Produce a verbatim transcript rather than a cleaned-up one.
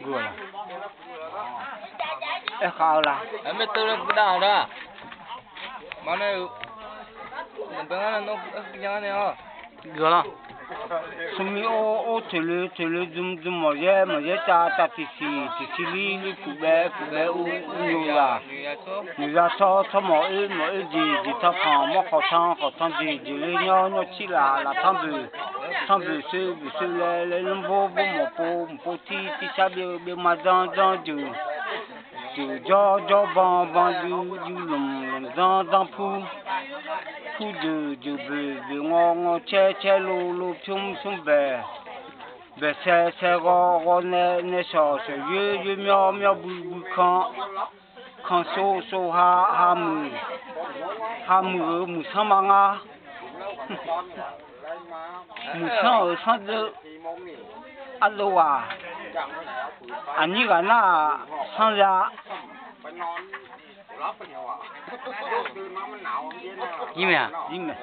Guiq-a. Aerkhav-eu la? Maeqteuv laer guiqdav-a da. Maqnae-eu, maqdeuv ngar nae nawr, guiq-a la. Smrmir or or toeqle toeqle dm dm mawqyaer mawqyaer cav cav tiqsiq tiqsiq lir lir puqbaev puqbaev ur ur nyoq zaq, noeq za tsawr tsawr mawq oer mawq oer jeq jeq tanrpanq mawr khawqtan khawqtan jeq jeq ler nyawr nyawr cir laf laf tanrboeq tanrboeq soer boeq soer laer laer lmr bor bor mawq pov mawq pov tir tir sar byeuf byeuf ma dzanr dzanr jeuq, jeuq jawr jawr ban ban juv juv lmq lmq dzanr dzanr pur, pur jeuq jeuq boeq boeq ngawr ngawr caer caer lov lov pymr pymr baeq, baeq sae sae ghawr ghawr nae nae shawq shawq yoer yoer myawr myawr bui bui kan, kan sov sov ha ha muiq, ha muiq-euq muiqsanr ma ngar. Muiqsanr-euq sanrdeuv, ardov-aq, aqnyir ghaq nar-aq sanrya. Jir mae-aq, jir mae.